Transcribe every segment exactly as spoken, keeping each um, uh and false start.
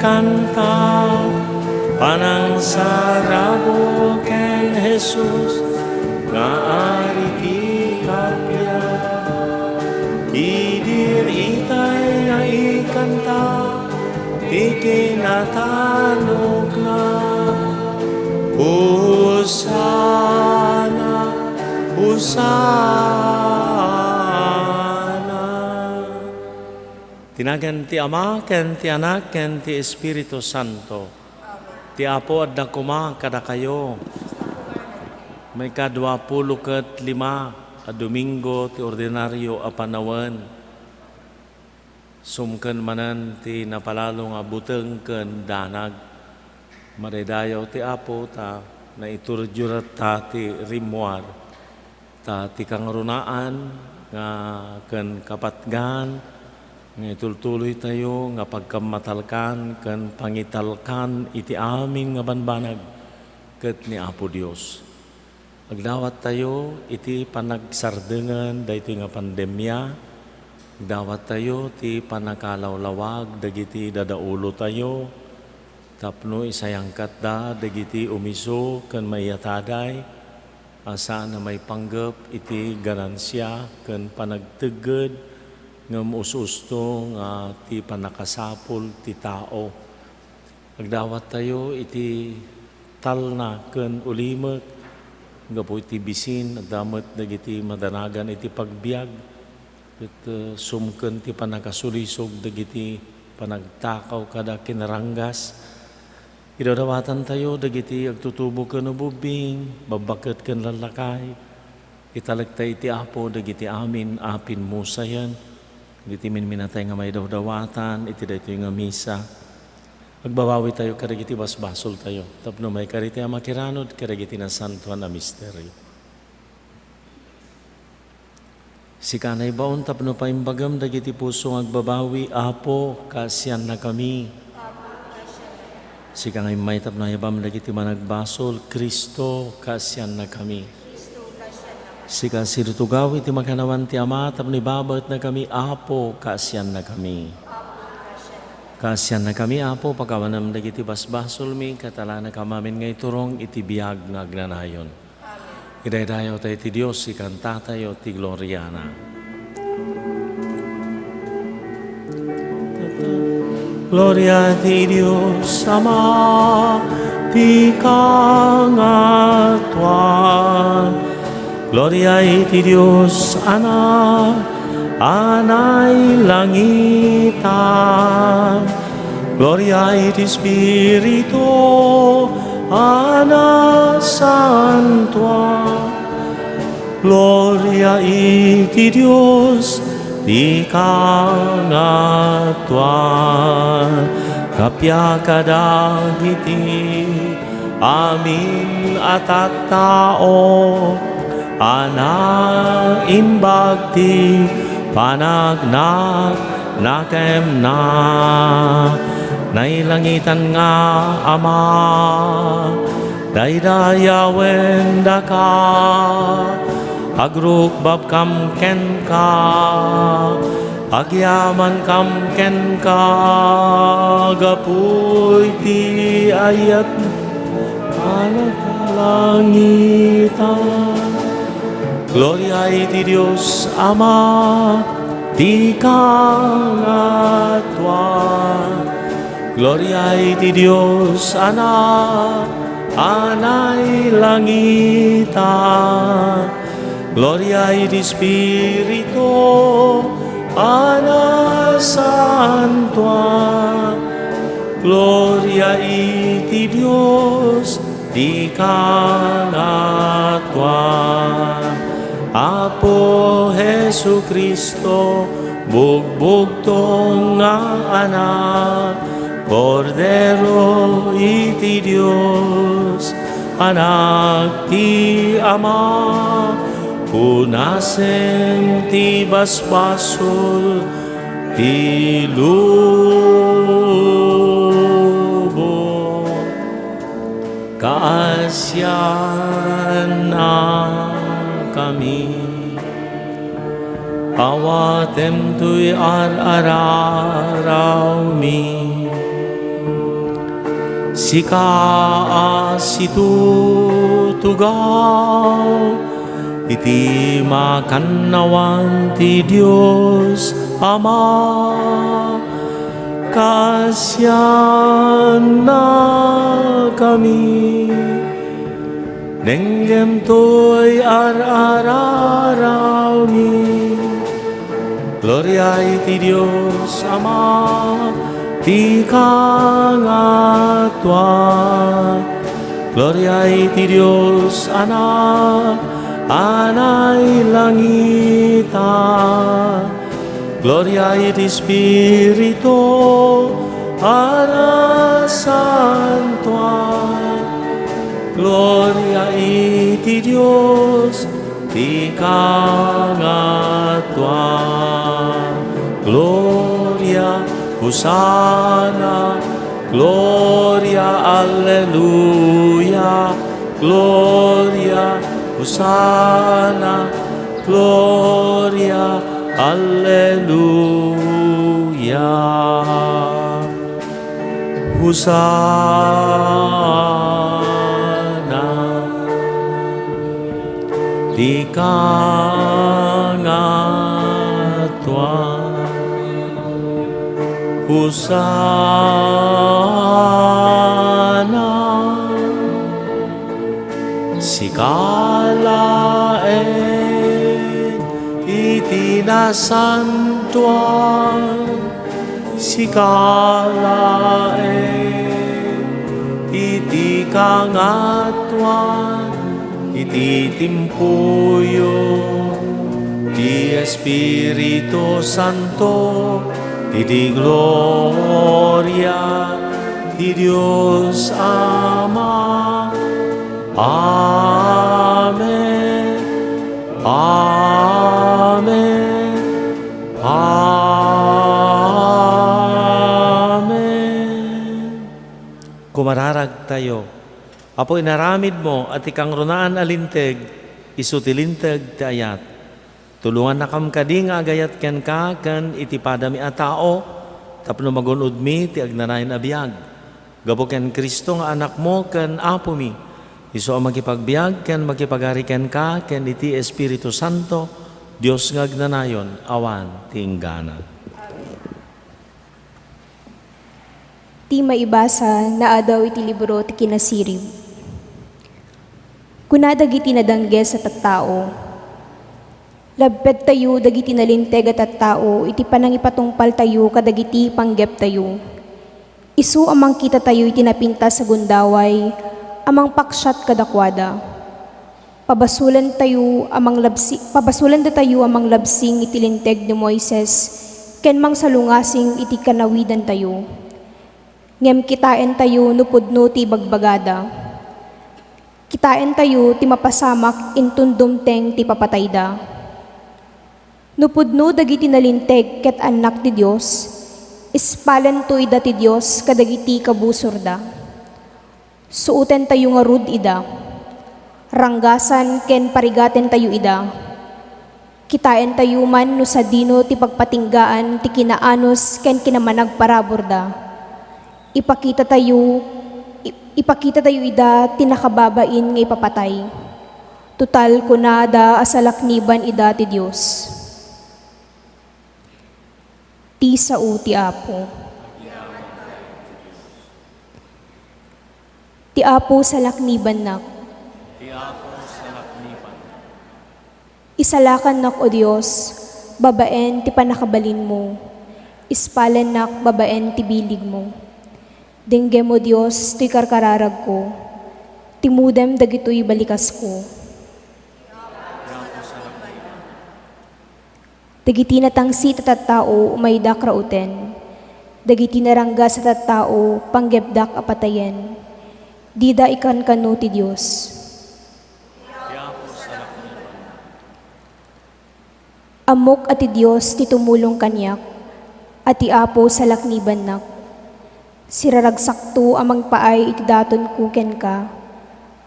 Kanta, panangsarabok ken Jesus nga Ari ti kappia. Idi itay nga ikanta ti kinatanokna. Hosanna, Hosanna. Ti nagan ti Ama, ken ti Anak, ken ti Espiritu Santo. Ti Apo adda koma kadakayo. Maikadua pulo ket lima a Domingo ti ordinario a panawen. Sumken manen ti napalalo nga buteng ken danag. Madaydayaw ti Apo ta naiturudyo latta ti rimmuar. Ta ti kangrunaan nga ken kapatgan nga itultuloytayo nga pagkammatalkan ken pangitalkan iti amin nga banbanag ket ni Apo Dios. Agdawattayo iti panagsardengen daytoy nga pandemia. Agdawattayo ti pannakalawlawag dagiti dadaulotayo tapno isayangkatda dagiti umiso ken maiyataday a saan a maipanggep iti ganansia ken panagtegged ngem us-usto nga ti pannakasapul ti tao. Agdawattayo iti talna ken ulimek gapu iti bisin, adda met dagiti madanagan iti pagbiag. Ket, eh, sumken ti pannakasulisog dagiti panagtakaw kada kinaranggas. Idawdawatantayo dagiti agtutubo ken ububbing, babbaket ken lallakay. Italekta iti Apo dagiti amin a pimmusayen, dagiti minminatay nga maidawdawatan iti daytoy nga misa. Agbabawitayo kadagiti basbasoltayo tapno maikari ti a makiranod kadagiti nasantoan a misterio. Sika naibaon tapno paimbagam dagiti puso nga agbabawi, Apo, kaasiannakami. Sika nga immay tapno ayabam dagiti managbasol, Cristo, kaasiannakami. Sika sirutugaw iti makannawan ti Ama tapno ibabaetnakami, Apo, kaasiannakami. Kaasiannakami, Apo, pakawanam dagiti basbasolmi, ket alanakam amin nga iturong iti biag nga agnanayon. Idaydayawtayo ti Dios, ikantatayo ti gloriana. Gloria ti Dios Ama ti kangatoan. Gloria iti Dios Anak a nailangitan. Gloria iti Espiritu a nasantoan. Gloria iti Dios ti kangatoan. Kappia kadagiti amin a tattao a naimbag ti panagnak- nakemna. Nailangitan nga Ama, daydayawendaka, agrukbabkam kenka, agyamankam kenka, gapu iti ayat a nakalangitan. Gloria iti Dios Ama ti kangatoan. Gloria iti Dios Anak a nailangitan. Gloria iti Espiritu a nasantoan. Gloria iti Dios ti kangatoan. Apo Jesu-Cristo, bugbugtong nga Anak, Kordero iti Dios, Anak ti Ama, punasen ti basbasol ti lubong. Kaasiannakami. Awatem toy ar-ararawmi. Sika a situtugaw iti makannawan ti Dios Ama, kasiannakami. Denggem toy ar-ararawmi. Gloria iti Dios Ama ti kangatoan. Gloria iti Dios Anak a nailangitan. Gloria iti Espiritu a nasantoan. Gloria iti Dios ti kangatoan. Gloria, Hosanna, Gloria, Alleluia, Gloria, Hosanna, Gloria, Alleluia. Hosanna ti kangatoan. Hosanna. Sika laeng iti nasantoan, sika laeng iti kangatoan, iti timpuyo ti Espiritu Santo, iti gloria ti Dios Ama. Amen. Amen. Amen. Kumararagtayo. Apo, inaramidmo a ti kangrunaan a linteg, isu ti linteg ti ayat. Tulongannakam kadi nga agayat kenka ken iti padami a tao tapno magun-odmi ti agnanayon a biag. Gapu ken Cristo nga Anakmo ken Apomi, isu a makipagbiag ken makipagari kenka ken iti Espiritu Santo, Dios nga agnanayon awan ti inggana. Ti maibasa naadaw iti libro ti Kinasirib. Kuna dagiti nadangges a tattao, "Labpedtayo dagiti nalinteg a tattao iti panangipatungpaltayo kadagiti panggeptayo. Isu a mangkitatayo iti napintas a gundaway a mangpaksiat kadakuada." Pabasolentayo a manglabsi-, pabasolendatayo a manglabsing iti linteg ni Moises ken mangsalungasing iti kanawidantayo. Ngem kitaentayo no pudno ti ibagbagada. Kitaentayo ti mapasamak inton dumteng ti papatayda. No pudno dagiti nalinteg ket annak ti Dios, ispalento ida ti Dios kadagiti kabusorda. Suotentayo ngarud ida. Ranggasan ken parigatentayo ida. Kitaentayo man no sadino ti pagpatinggaan ti kinaanus ken kinamanagparaburda. Ipakitatayo, i-, ipakitatayo ida ti nakababain nga ipapatay. Total, kunada a salakniban ida ti Dios. Ti sao ti Apo. Ti Apo salaknibannak. Ti Apo salaknibannak. Isalakannak, O Dios, babaen ti pannakabalinmo. Ispalennak babaen ti biligmo. Denggem, O Dios, toy karkararagko. Timudem dagitoy balikasko. Dagiti natangsit a tattao, umaydak rauten. Dagiti naranggas a tattao, panggepdak a patayen. Dida ikankano ti Dios. Ammok a ti Dios ti tumulong kaniak, a ti Apo salaknibannak. Siraragsakto a mangpaay iti datonko kenka.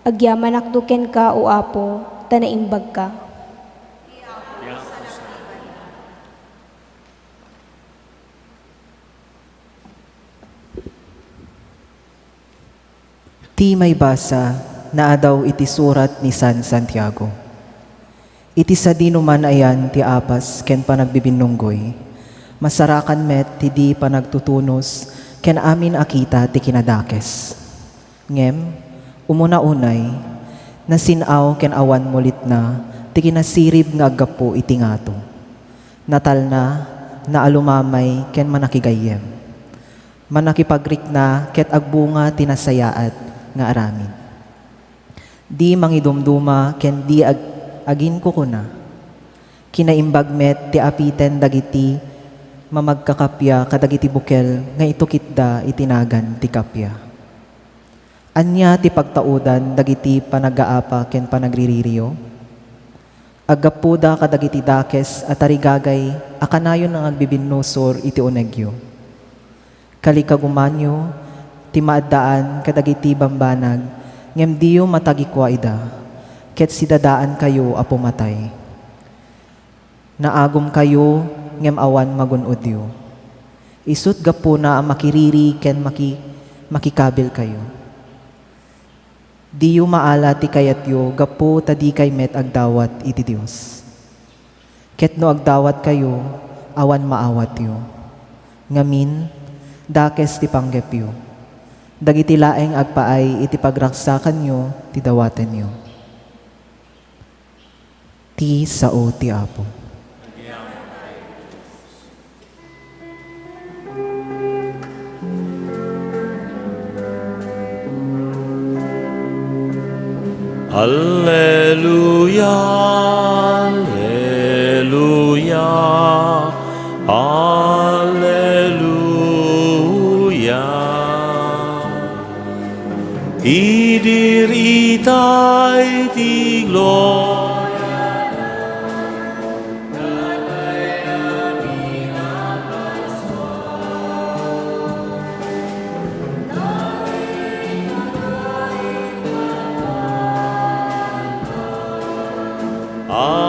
Agyamanakto kenka, O Apo, ta naimbagka. Ti maibasa, naadaw iti surat ni San Santiago. Iti sadinoman a yan ti apas ken panagbibinnunggoy, masarakan met ti di panagtutunos ken amin a kita ti kinadakes. Ngem, umuna unay, nasin-aw ken awan mulitna ti kinasirib nga aggapu iti ngato. Natalna, naalumamay ken manakigayyem. Manakipagrikna ket agbunga ti nasayaat nga aramid. Di mangidumduma ken di ag-, aginkukuna. Kinaimbag met ti apiten dagiti mamagkakappia kadagiti bukel nga itukitda iti nagan ti kappia. Ania ti pagtaudan dagiti panagaapa ken panagriririo? Aggapuda kadagiti dakes a tarigagay a kanayon nga agbibinnusor iti unegyo. Kalikagumanyo ti maaddaan kadagiti bambanag, ngem diyo matagikua ida, ket sidadaankayo a pumatay. Naagumkayo, ngem awan magun-odyo. Isut' gapuna a makiriri ken maki-, makikabilkayo. Diyo maala ti kayatyo gapu ta dikay met agdawat iti Dios. Ket no agdawatkayo, awan maawatyo. Ngamin, dakes ti panggepyo. Dagiti laeng agpaay iti pagragsakanyo ti dawatenyo. Ti sao ti Apo. Alleluia, alleluia, alleluia. Idi ritay ti gloria. Alleluia.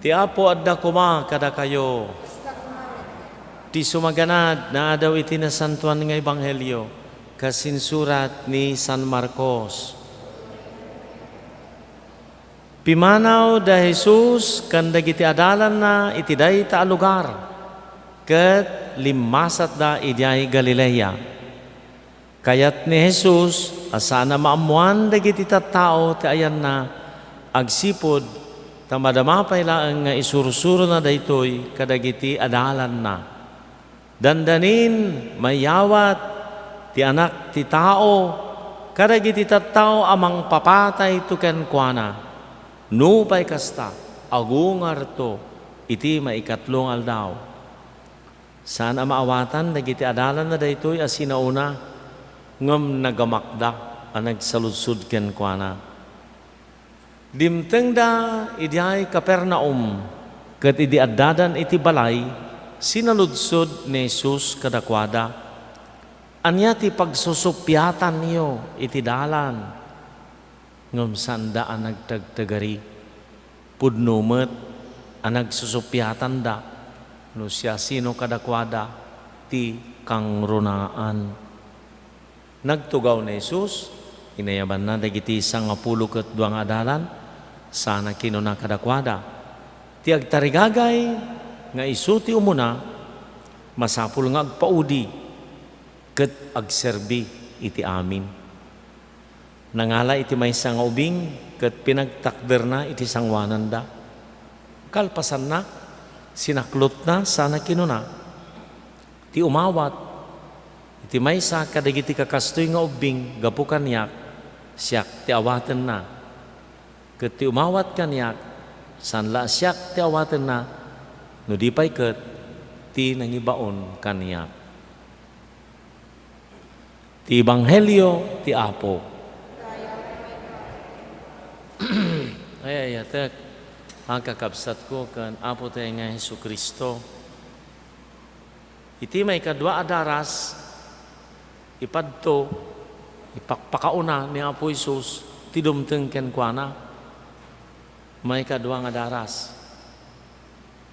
Ti Apo adda koma kadakayo. Ti sumaganad naadaw iti nasantoan nga ebanghelio kas insurat ni San Marcos. Pimmanaw da Jesus ken dagiti adalanna iti dayta a lugar, ket limmasatda idiay Galilea. Kayat ni Jesus a saan a maammoan dagiti tattao ti ayanna agsipud ta madama pay laeng nga isursurona daytoy kadagiti adalanna. Dandanin, mayawat ti Anak ti Tao kadagiti tattao a mangpapatayto kenkuana. Nupay kasta, agungarto iti maikatlo nga aldaw. Saan a maawatan dagiti adalanna daytoy a sinaona, ngem nagamakda a nagsaludsod kenkuana. Dimtengda idiay Capernaum, ket idi addadan iti balay, sinaludsod ni Jesus kadakuada, "Ania ti pagsusuppiatanyo iti dalan?" Ngem saanda a nagtagtagari. Pudno met a nagsusuppiatanda no siasino kadakuada ti kangrunaan. Nagtugaw ni Jesus, inayabanna dagiti sangapulo ket dua nga adalan, sana kinuna kadakuada, "Ti agtarigagay nga isu ti umuna, masapul nga agpaudi ket agserbi iti amin." Nangala iti maysa nga ubing ket pinagtakderna iti sangoananda. Kalpasanna, sinaklotna sana kinuna, "Ti umawat iti maysa kadagiti kakastoy nga ubbing gapu kaniak, siak ti awatenna. Ket ti umawat kaniak, saan la a siak ti awatenna, no di pay ket ti nangibaon kaniak." Ti Ebanghelio ti Apo. Ay, ayatek, a kakabsatko ken Apo tayo nga Jesu-Cristo. Iti maikadua a daras, ipadto, ipakpakauna ni Apo Jesus ti dumteng kenkuana. Maikadua nga daras.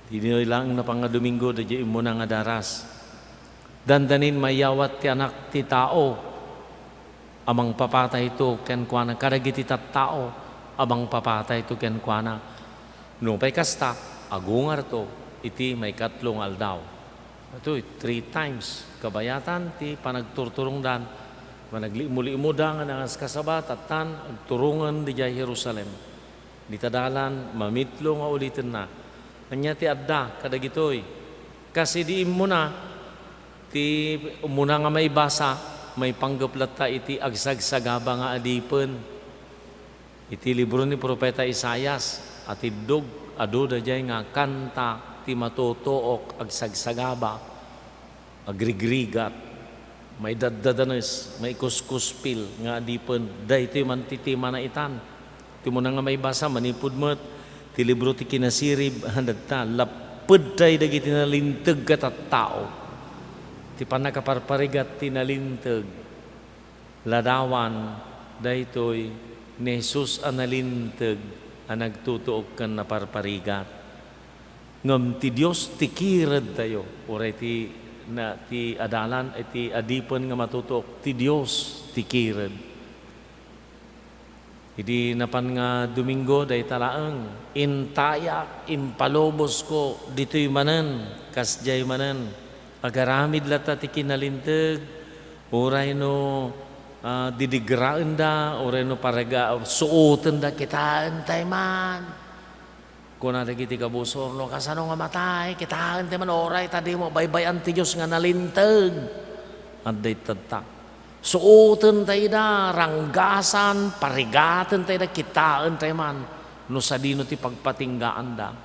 Dinoy laeng napan nga Domingo, daydiay immuna nga daras. Dandanin mayawat ti Anak ti Tao a mangpapatayto kenkuana, kadagiti tattao a mangpapatayto kenkuana. Nupay kasta, agungarto iti maikatlo nga aldaw. Itoy, three times, kabayatan ti panagturturongdan, managlimu-limuda nga nangaskasaba, tattan, agturongen didiay Jerusalem. Dita dalan, mamitlo nga ulitenna. Ania ti adda kadagitoy? Kas idi immuna, ti immuna nga maibasa, maipanggep latta iti agsagsagaba nga adipen. Iti libro ni Profeta Isaias, atiddog, adu daydiay nga kanta ti matutuok agsagsagaba, agrigrigat, maidaddadanes, maikuskuspil nga adipen. Daytoy man ti tema na itan. Ti immuna nga maibasa, manipud met ti libro ti Kinasirib, adda, lapedtay dagiti nalinteg a tattao. Ti pannakaparparigat ti nalinteg. Ladawan daytoy ni Jesus a nalinteg a nagtutuok ken naparparigat. Ngem ti Dios ti kiredtayo, uray ti, na, ti adalan, eh, ti adipen nga matutuok, ti Dios ti kired. Idi napan nga Domingo, dayta laeng, intayak, impalubosko, ditoy manen, kasdiay manen. Agaramid latta ti kinalinteg, uray no, ah, didigraenda, uray no paraga-, suotenda, kitaentay man. Kuna dagiti kabusor, "No kasano nga matay, kitaentay man, uray ta dimo baybay-an ti Dios nga nalinteg." Adda itatta. Suotentay da, ranggasan, parigatentay da, kitaentay man no sadino ti pagpatinggaanda.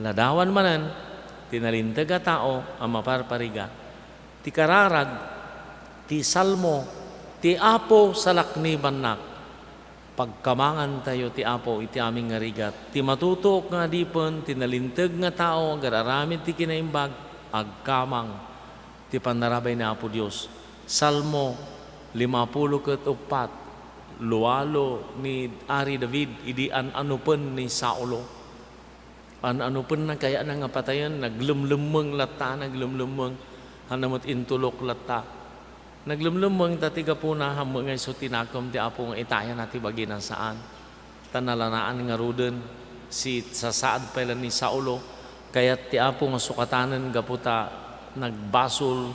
Ladawan manen ti nalinteg a tao a maparparigat. Ti kararag, ti salmo, ti Apo salaknibannak. Pagkamangantayo ti Apo iti amin nga rigat. Ti matutuok nga adipen, ti nalinteg nga tao, agar-aramid ti kinaimbag, agkamang ti pannarabay ni Apo Dios. Salmo limapulo ket uppat, lualo ni Ari David idi an-anupen ni Saulo. An-anupenna, kayatna nga patayen, naglemlemmeng latta, naglemlemmeng. Ania met, intulok latta. Naglemlemmeng ta ti gapuna, hammo nga isu ti nakem ti Apo nga itayana ti bagina, saan. Ta nalanaan ngaruden, si, sasaad pay la ni Saulo, kayat ti Apo nga sukatanen gapu ta nagbasol,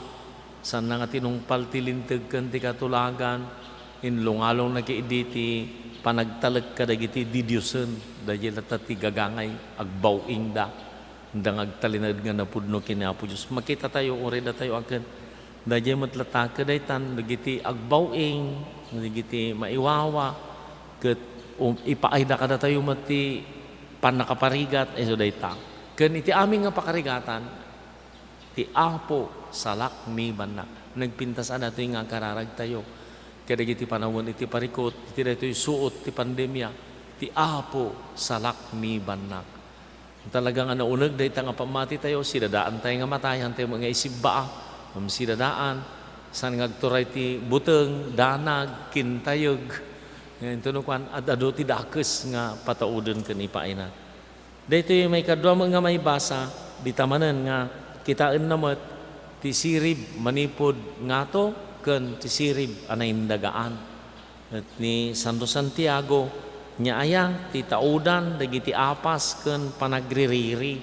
saan nga tinungpal ti linteg ken ti katulagan, inlungalongna ketdi ti panagtalek kadagiti didiosen, daydiay latta ti gagangay, agbaw-ingda. Anda nga agtalinaed nga napudno ken ni Apo Dios. Makitatayo, uray datayo a ket, daydiay met latta ket daytan, dagiti agbaw-ing, dagiti maiwawa, ket, um, ipaayda kadatayo met ti pannakaparigat, isu dayta. Ken iti amin nga pakarigatan, ti Apo salaknibannak. Nagpintas a datoy nga kararagtayo kadagiti panawen iti parikut, iti daytoy suot ti pandemia, ti Apo salaknibannak. Talaga nga nauneg dayta nga pammatitayo, sidadaantay nga matay, hantay met nga isibba, ngem sidadaan, saan nga agturay ti buteng, danag, kintayeg. Nga intono kuan, ad-adu ti dakes nga patauden ken ipaayna. Daytoy maikadua met nga maibasa, dita manen nga kitaenna met ti sirib manipud ngato ken ti sirib a naindagaan. Ket ni Santo Santiago, ania aya ti taudan dagiti apas ken panagririri?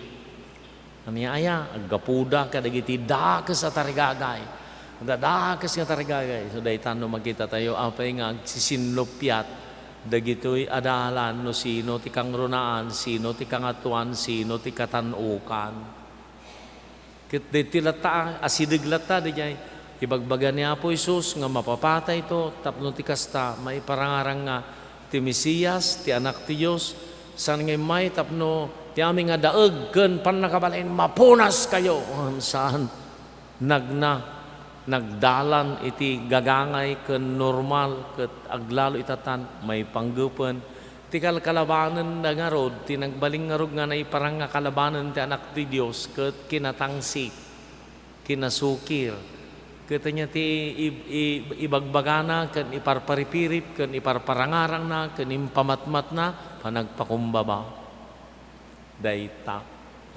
Ania aya? Aggapuda kadagiti dakes a tarigagay. Dadakes nga tarigagay. So, daytan no makitatayo, apay nga agsisinluppiat dagitoy a dalan, no sino ti kangrunaan, sino ti kangatoan, sino ti katan-okan. Ket daytoy latta, asideg latta, daydiay ibagbaga ni Apo Jesus nga mapapatayto tapno ti kasta maiparangarang nga ti Mesias, ti Anak ti Dios, saan nga immay tapno ti amin nga daeg ken pannakabalin mapunaskayo. Saan. Nagna, nagdalan iti gagangay ken normal ket aglalo itatan maipanggepen ti kalkalabanenda ngarud, ti nagbalin ngarud nga naiparang nga kalabanen ti Anak ti Dios ket kinatangsit, kinasukir. Ket ania ti i-, i-, ibagbagana ken iparparipirip ken iparparangarangna ken impamatmatna? Panagpakumbaba. Dayta.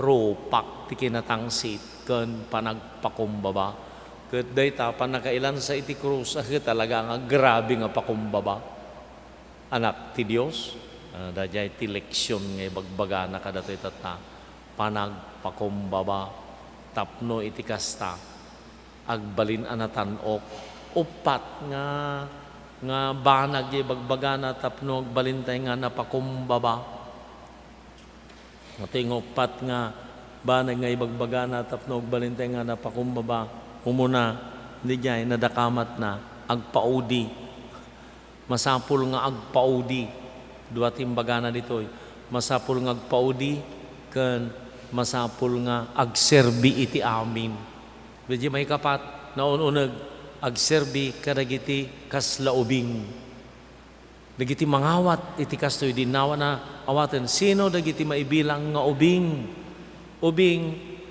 rupak ti kinatangsit ken panagpakumbaba. Ket dayta, pannakailansa iti krus, a ket talaga nga grabe nga pakumbaba. Anak ti Dios, ah, daydiay ti leksion nga ibagbagana kadatoy tatta, panagpakumbaba. Tapno iti kasta, agbalin a natan-ok. Uppat nga, nga banag nga ibagbagana tapno agbalintay nga napakumbaba. Iti nga uppat nga banag nga ibagbagana tapno agbalintay nga napakumbaba, umuna, daydiay, nadakamatna, agpaudi. Masapul nga agpaudi. Dua ti imbagana ditoy. Masapul nga agpaudi ken masapul nga agserbi iti amin. Daydiay maikapat, naun-uneg, agserbi kadagiti kasla ubing. Dagiti mangawat iti kastoy, di innawana awaten sino dagiti maibilang nga ubing. Ubing,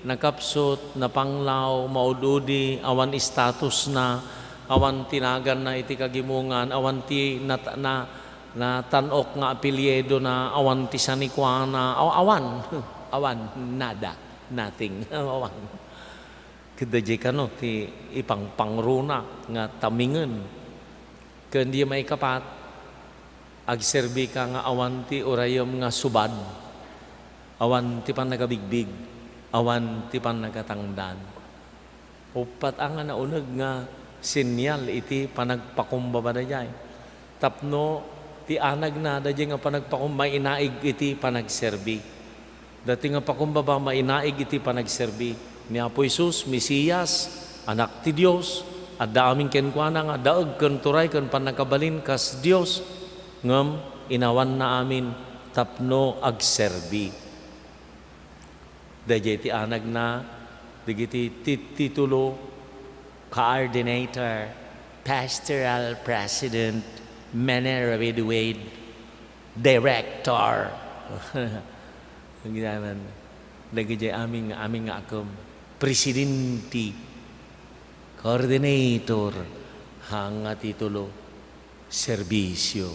nakapsut, napanglaw, maud-udi, awan istatusna, awan ti naganna iti kagimongan, awan ti nat-, na-, natan-ok nga apelyidona, awan ti sanikuana, aw-, awan, awan, nada, nothing, awan. Ket daydiay kano ti ipangpangruna nga tamingen. Ken di maikapat, agserbika nga awan ti urayem nga subad, awan ti pannakabigbig, awan ti pannakatangdan. Uppat a nga nauneg nga senyal iti panagpakumbaba daydiay. Tapno ti anagna daydiay nga panagpakum-, mainaig iti panagserbi. Daytoy nga pakumbaba mainaig iti panagserbi. Ni Apo Jesus, Mesias, Anak ti Dios, adda amin kenkuana nga daeg ken turay ken pannakabalin kas Dios, ngem inawanna amin tapno agserbi. Daydiay ti anagna dagiti ti-, titulo, coordinator, pastoral president, menerabiduid, director. Agyamanan dagiti amin nga, amin nga akum, presidente, coordinator, haan nga titulo, serbisio.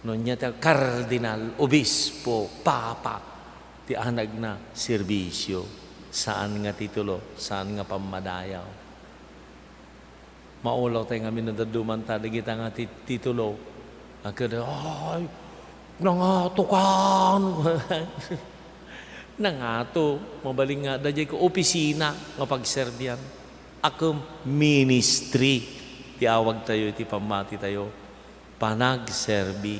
No ania ti kardinal, obispo, papa, ti anagna, serbisio. Saan nga titulo, saan nga pammadayaw. Maulaw tayo ngamin no daddumanta dagita nga ti-, titulo. A ket, "Ay, nangatokan." Nangato, mabalin nga, daydiay ko opisina nga pagserbian. Akum ministry ti awagtayo iti pammatitayo. Panagserbi.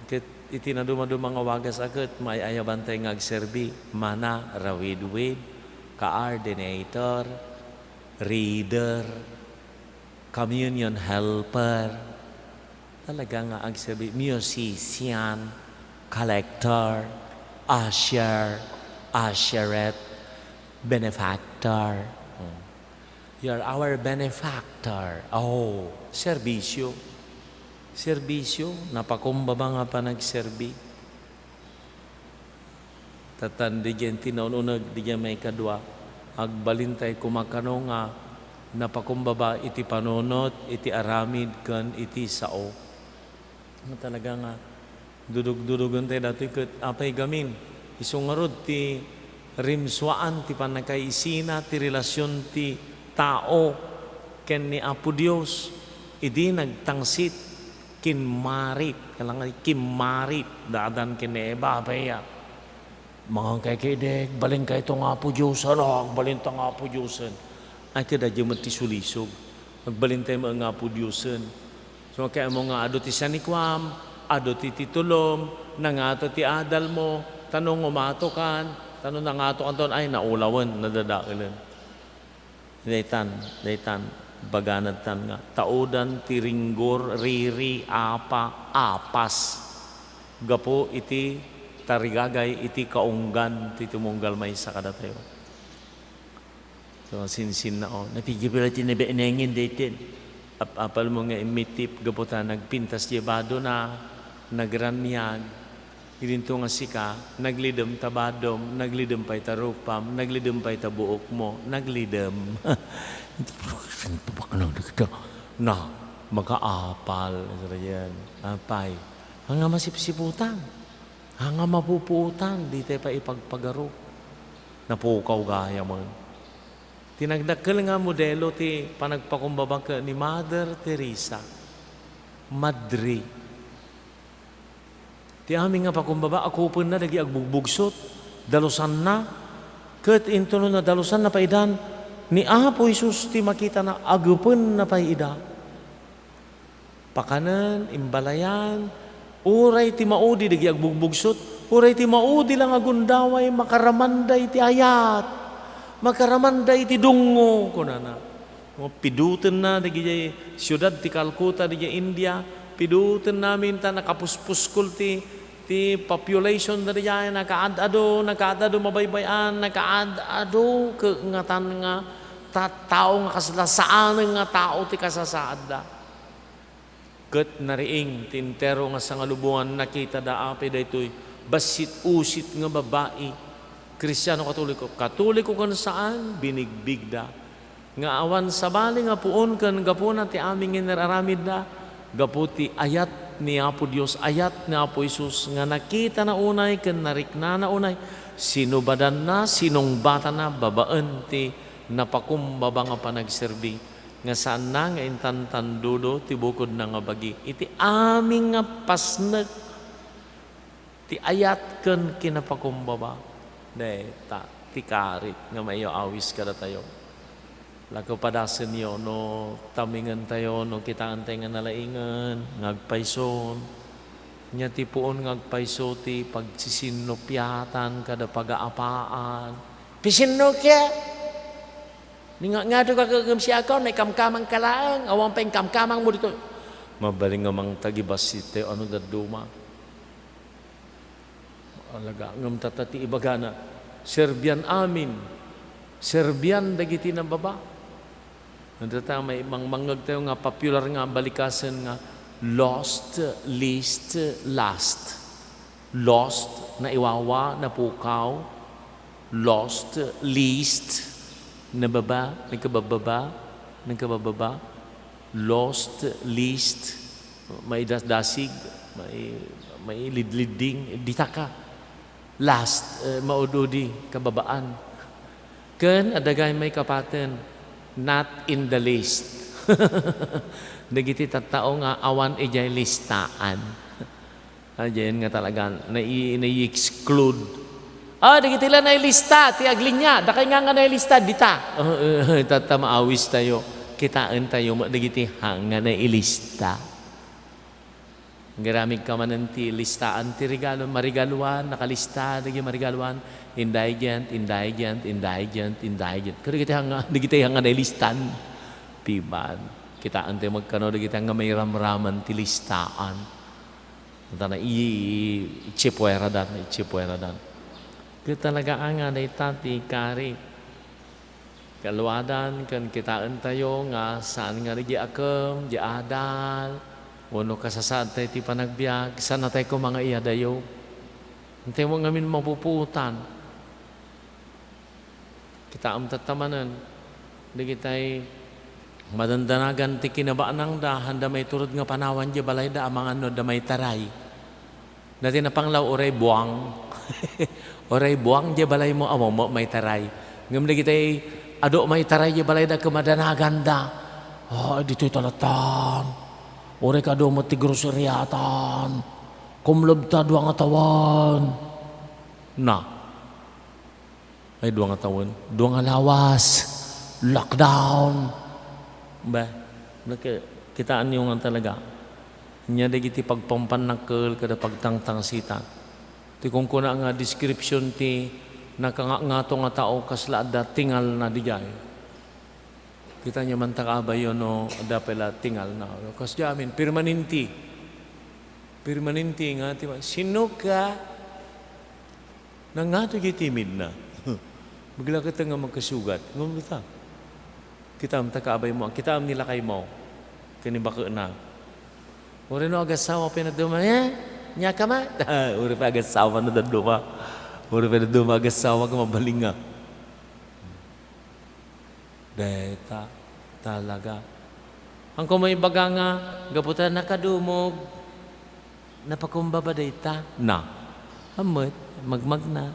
Ket iti nadumaduma nga wagas a ket maay-ayabantay nga agserbi, manarawidwid, coordinator, reader, communion helper, talaga nga agserbi, musician, collector, usher, usherette, benefactor. Hmm. You are our benefactor. Oh, serbisyo. Serbisyo, napakumbaba nga panagserbi. Tatan, daydiay ti naun-uneg, daydiay maikadua. Agbalintay koma kano nga napakumbaba iti panunot, iti aramid, ken iti sao. Nga talaga nga dudugdudugentay datoy ket apay gamin. Isu ngarud ti rimsuaan ti pannakaisina ti relasion ti tao ken ni Apo Dios idi nagtangsit, kinmarit, kailangan kinmarit da Adan ken ni Eva, apay a. Mangan kay kidek, balin kay to nga Apo Diosen, ah, agbalin ta nga Apo Diosen. Ay, kada di met ti sulisog. Agbalin tayo nga Apo Diosen. So, kaya mo nga adu ti sanikuam, adu ti titulom, nangato ti adal mo, tano ngumatokan, tano nangatokan ton, ay, naulawen, nadadaelen. Daytan, daytan, baganadtan nga, taudan ti ringgor, riri, apa, apas. Gapu iti tarigagay, iti kaunggan, ti tumunggal maysa kadatayo. So, sinsinna, oh. Napigipila ti nabenengin daytin. Ap-, apal mo nga imitip, gapu ta nagpintas di bado na, nagraniag. Idinto nga sika, naglidem ta badom, naglidem pay ta rupam, naglidem pay ta buokmo, naglidem. Saan pa ba ka nang nakita? Na, makaapal, Israel. Apay. Ang nga masipsiputan. Ania nga mapupuotan, ditay pay ipagpagaru. Napukaw gayamen. Ti nagdakkel nga modelo ti panagpakumbaba ket ni Mother Teresa, Madre. Ti amin nga pakumbaba, akupenna dagiti agbugbugsot, dalusanna, ket intono nadalusanna pay idan, ni Apo Jesus ti makitana, agepenna pay ida. Pakanen, imbalayan, uray ti maudi dagiti agbugbugsot, uray ti maudi la nga gundaway, makaramanda iti ayat, makaramanda iti dungngo, kunana. Pidutenna dagiti siudad ti Calcutta, dagiti India, pidutenna amin ta nakapuspuskol ti, ti population dagiti nakaad-ado, nakaad-ado mabaybay-an, nakaad-ado ke-, ngatan nga tattao nga kasla saanen nga tao ti kasasaadda. Ket nariing ti entero nga sangalubongan, nakitada apay daytoy bassit-usit nga babai, Kristiano, Katoliko, Katoliko ken saan, binigbigda. Nga awan sabali nga puon ken gapuna ti amin nga inar-aramidda, gapu ti ayat ni Apo Dios, ayat ni Apo Jesus nga nakitana unay ken nariknana unay, sinubadanna, sinungbatanna babaen ti napakumbaba nga panagserbi, nga saanna nga intantandudo ti bukodna nga bagi iti amin nga pasnek ti ayat ken kinapakumbaba. Dayta ti karit nga maiaw-awis kadatayo. Lako padasenyo no tamingentayo, no kitaentayo nga nalaingen, nga agpayso. Nia ti puon nga agpayso ti pagsisinnupiatan kada pagaapaan. Pisinno kaya? Ni nga, ngado ka kagem siya ako, naikamkamang ka laeng, awan pay inkamkamang mo dito. Mabalin nga mangtagibas iti ano dadduma. Alaga, ngem tatta ti ibagana, serbian amin, serbian dagiti nababa. Ngem tatta, may mangmangngeg tayo nga popular nga balikasen nga lost, least, last. Lost, naiwawa, napukaw. Lost, least, nababa, nagkabababa, nagkabababa. Lost, least, maidasdasig, mai-, mailidlidding, ditaka. Last, eh, maud-udi, kababaan. Ken adda gayam maikapaten, not in the list. Dagiti tattao nga awan idiay listaan. Adiayen nga talaga nai-, nai-exclude. Ah, dagiti la nailista ti aglinia. Dakay nga nga nailista, dita. Tatta, maawis tayo. Kitaen tayo met dagiti hang nga nailista. Garamig ka manen ti listaan ti regalo, marigaluan, nakalista dagiti marigaluan, indigent, indigent, indigent, indigent. Kadagiti hang nga, dagiti hang nga nailistan. Piman. Kitaen tayo met kano dagiti hang nga mairamraman ti listaan. Tana, i-, i-, ichipueradan, ichipueradan. Ket talaga nga dayta ti kari. Kaluadan ken kitaentayo nga saan nga di akem, di adal, wenno kasasaadtayo ti panagbiag, saan natay koma nga iyadayo. Intay mo ngamin mapuputan. Kitaem tatta manen, dagitay madandanagan ti kinabaanangda, handa maiturod nga panawan diay balayda amangan no adda maitaray. Dati napanglaw, uray buang. Uray buang diay balaymo, ammom maitaray. Ngem dagitay adu maitaray diay balayda, ket madanaganda. Ay, ditoy talatan. Uray ka adu met ti groceryatan. Kumlebta dua nga tawen. Na. Ay, dua nga tawen, dua nga lawas, lockdown. Ba, naki-, kitaenyo nga talaga. Nia dagiti pagpampannakkel kada pagtangtangsitan. Ti kunkuna nga description ti nakangato nga tao, kasla adda tingalna diay. Kitaenyo man ta kabayo no adda pay la tingalna. Kasdiay amin, permanente. Permanente nga, ti ma-, sino ka? Nangato diay timidna. Maglakad nga magkasugat. Ngem kita, kitaem ta kabaymo, kitaem ni lakaymo. Ken ni bakena. Uray no agassawa pay dadduma, eh? Nia ka met? Uray pay agassawa no dadduma. Uray pay dadduma agassawa, ket mabalinga. Dayta talaga. Ang kumaibaga nga, gapu ta nakadumog, napakumbaba dayta. Na. Ammet, magmagna,